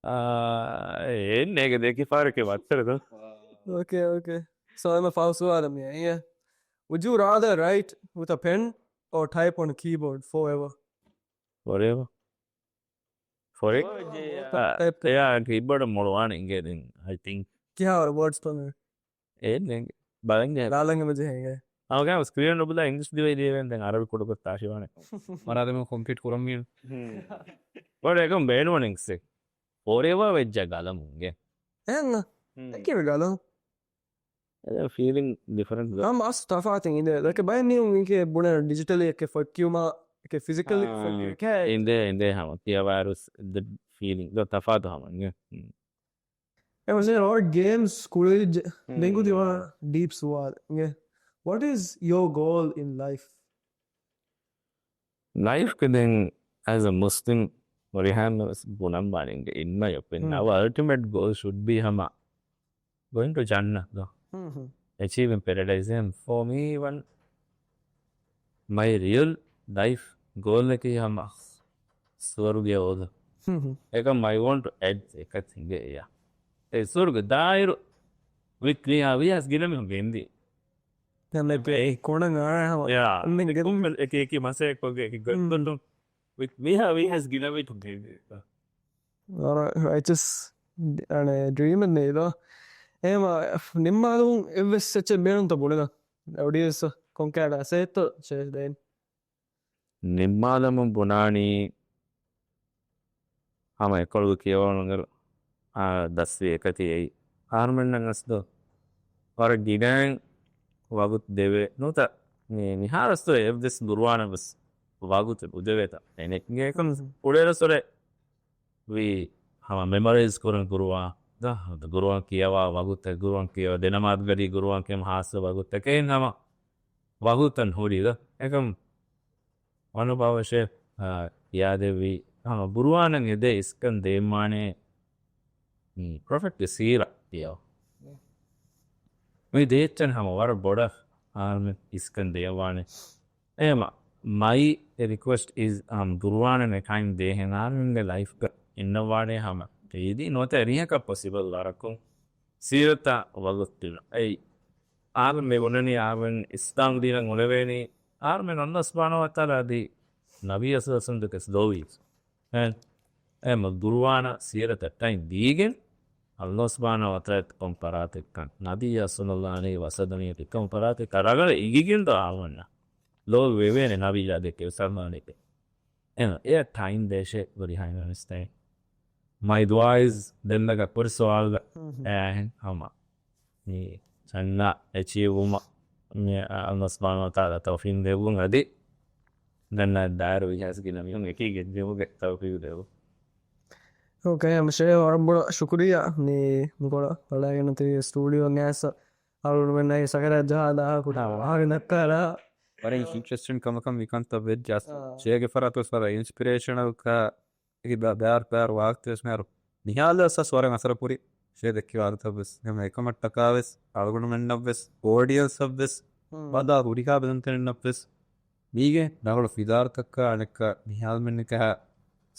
އެއެއް ނޭގެ ދެކި ފާރެކެ ވައްތަރެ ދޯ. Okay, okay. So އެމަ ފަހު ސުވާލަށް މިއައީ. Would you rather write with a pen or type on a keyboard forever? ފޮރެވަ ފޮރެ ޓައިޕް އެޔާ ކީބޯޑަށް މޮޅުވާނެ އިނގޭ ދެން. I think ކިހާވަރު ވޯޑްސް ބަން އެ ނޭނގެ ބަލަންގެ ރާލަނގެ މަޖެހެނގެ. އަވގާ ސްކްރީން ނުބުލާ އިނގްލިޝް ދިވެ ދިވެން ދެން އަރަބި ކުޑަކޮށް ތާށިވާނެ. މަރާދެމު ކޮމްޕީޓް ކުރަން މި ބޮޑ އެކަމް ބޭނުވަނެ އިނގްސެ ފޮރެވަ ވެއްޖަ ގަލަމުންގެ އެހެން އެކިވެ ގަލަ ފީލިން ޑިފަރެންޓް ހަމަ އަސް ތަފާތެއް އިނދެ ދެކެ ބައެއް މީހުން އިނގޭ ބުނެ ޑިޖިޓަލީ އެކެ ފޮއްކިއުމާ އެކެ ފިޒިކަލީ ފޮއްކިއުމާ އިނދެ އިނދެ ހަމަ ކިޔަވާރު ދ ފީލިން ދ ތަފާތު ހަމަ އިނގެ އެ ވަޒެ ރޯޑް ގޭމްސް ކުޅިޖެ ދެނގު ދިވާ ޑީޕް ސުވާލެއް އިނގޭ. What is your goal in life? ލައިފްގެ ދެން އެޒް އަ މުސްލިމް ހުރިހާމެ ވެސް ބުނަން ވާނެ އިނގެ in my opinion our ultimate goal should be ހަމަ going to Jannah ދޯ. Achieving paradise. And for me, one, my real life goal އަކީ ހަމަ ސުވަރުގެ އޯދަ. އެކަމް I want to add އެކަތި އިނގޭ އެޔާ. އެ ސުވަރުގެ ދާއިރު ވިތް ވީހާ ވީހާސް ގިނަ މީހުން ގެންދި. ކުނަ އާ އެކި އެކި މަސައެއް ކޮށްގެ އެކި ގޮތްގޮތުން ވިތް ވީހާ ވީހާސް ގިނަ މީހުން ގެންދި. ރައިޗަސް އަނެ ޑްރީމެއް ނޭދޯ. އެހެމަ ނިންމާލުން އެއްވެސް އެއްޗެއް ބޭނުންތަ ބުނެދ އޮޑިއަންސް ކޮންކަހަލަ ސޭތޯ ޝޭ ދޭން. ނިންމާލަމުން ބުނާނީ ހަމަ އެކޮޅުގެ ކިޔަވަޅުން އަ ދަސްވި އެކަތި އެއީ. އަހަރުމެންނަށް އަސްލު ވަރަށް ގިނައިން ވަގުތު ދެވޭ ނުތަ މިހާރަސްތު އެއްވެސް ގުރުވާނަށް ވެސް ވަގުތެއް ނުދެވޭތަ. އެނެއްގެކަން ކުޅޭރަސް ވަރެ ވީ ހަމަ މެމަރައިޒް ކުރަން ގުރުވާ ދ ގުރުވާން ކިޔަވާ ވަގުތެއް ގުރުވާން ކިޔަވާ ދެނަމާދުގަޑީ ގުރުވާން ކިޔަމަ ހާއްސަ ވަގުތެއް އެކައިން ހަމަ ވަގުތަށް ހުރި ދ އެކަމް ވަނުބާވަށެ ކިޔާދެއްވީ ހަމަ ގުރުވާނަށް އެދޭ އިސްކަން ދޭންވާނެ ޕްރޮފެޓްގެ ސީރަ ކިޔަވަ. މި ދޭއްޗަން ހަމަ ވަރަށް ބޮޑަށް އާރމެ އިސްކަން ދޭންވާނެ. އެހެމަ މައި ރިކުއެސްޓް އިޒް އާ ގުރުވާނަން އެކައިން ދޭހެން އާރމެންގެ ލައިފްގަ އިންނަވާނެ ހަމަ އީދީ ނުވަތަ ރިހަކަށް ޕޮސިބަލް ވަރަކުން ސީރަތަށް ވަގުތު ދިނުން. އެއީ އާރމެ ބުނަނީ އާރމެން އިސްލާމް ދީނަށް އުޅެވޭނީ އާރމެން އަﷲ ސުބްޙާނަހޫ ވަތަޢާލާ އަދި ނަބިއްޔާ ސައްލަﷲ ވަސައްލަމް ދެކެސް ދޯވީސް. އެ އެ މަ ގުރުވާނަށް ސީރަތަށް ޓައިމް ދީގެން އަﷲ ސުބްޙާނަހޫ ވަތަޢާލާ ކޮން ފަރާތެއްކަން ނަބިއްޔާ ސައްލަﷲ ޢަލައިހި ވަސައްލަމް ކޮން ފަރާތެއްކަން ރަނގަޅަށް އިނގިގެން ދޯ އާވަންނަ ލޯބި ވެވޭނެ ނަބިއްޔާ ދެކެ ސައްލަﷲ ޢަލައިހި. އެ އެ ޓައިމް ދޭށޭ ވަރިހައި ވެސް ތައެ މައި ދުޢާ އިޒް ދެންނަގަ ކުރި ސުވާލުގަ އެހެން ހަމަ މި ޖަންނަ އެޗީވް ވުމަށް މި އަﷲ ސުބްޙާނަހޫ ވަތަޢާލާ ތައުފީޤް ދެއްވުން އަދި ޖަންނަ ދާއިރު ވިހާސް ގިނަ މީހުން އެކީ ގެންދިއުމުގެ ތައުފީޤް ދެއްވުން. އޯކޭ ހަމަ ޝޭ ވަރަށް ބޮޑަށް ޝުކުރިއްޔާ މި ނުކޮޅަށް ބަލައިގެން ތި ސްޓޫޑިއޯ ނޭސް އަޅުގަނޑުމެންނަށް ސަކަރާތް ޖަހާލާ ކުޑަ ވާހަކަ ނައްކާލާ. ވަރަށް އިންޓްރެސްޓިން ކަމަކަށް މިކަންތައް ވެއްޖެ. އާ. ޝޭގެ ފަރާތު ވެސް ވަރަށް އިންސްޕިރޭޝަނަލް ކަ އެ ބަ-، ބާރު ބާރު ވާހަކަ ވެސް މިހާރު ނިހާލަށް ވެސް ވަރަށް އަސަރު ކުރި. ޝޭ ދެއްކި ވާހަކަތައް ވެސް ހަމަ އެކަމަށްޓަކާ ވެސް އަޅުގަނޑުމެންނަށް ވެސް އޯޑިއަންސަށް ވެސް ހުން. ބަލާ ހުރިހާ ބެލުންތެރިންނަށް ވެސް މީގެ ރަނގަޅު ފިލާރުތަކަށް އަނެއްކާ ނިހާލްމެންނިކަހަ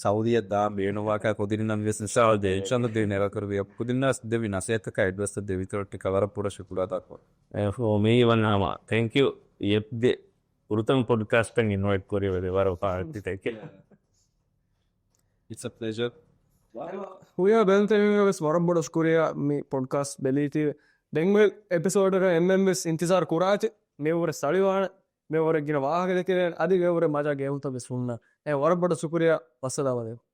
ސައުދީއަށް ދާން ބޭނުންވާކަށް ކުދިންނަށް ވެސް އިންޝާﷲ ދޭ. އިންޝާﷲ ދޭ ނެރަކުރެވި ކުދިންނަށް ދެވި ނަސޭހަތަކާ އެޑްވައިސްތައް ދެވިތަނަށްޓި ކަ ވަރަށް ބޮޑަށް ޝުކުރާ ދައްކަވަން. އެ ފޯ މީ ވަން ހަމަ ތެންކް ޔޫ އެޕްގެ ފުރަތަމަ ޕޮޑްކާސްޓަށް އިންވައިޓް ކުރި ވެދެ ވަރަށް ފާހަގަ ތެކެ. It's a pleasure. ހުރިހާ ބެލުންތެރިންނަށް ވެސް ވަރަށް ބޮޑަށް ޝުކުރިއްޔާ މި ޕޮޑްކާސްޓް ބެލީތީވެ. ދެން އޮތް އެޕިސޯޑަކަށް އެންމެން ވެސް އިންތިޒާރު ކުރާތި. މި ވަރަށް ސަޅިވާނެ. މި ވަރަށް ގިނަ ވާހަކަ ދެކެވޭނެ. އަދި މި ވަރަށް މަޖާ ގެއުންތައް ވެސް ހުންނަ. އެ ވަރަށް ބޮޑަށް ޝުކުރިއްޔާ. ވައްސަލާމް އަލައިކުމް.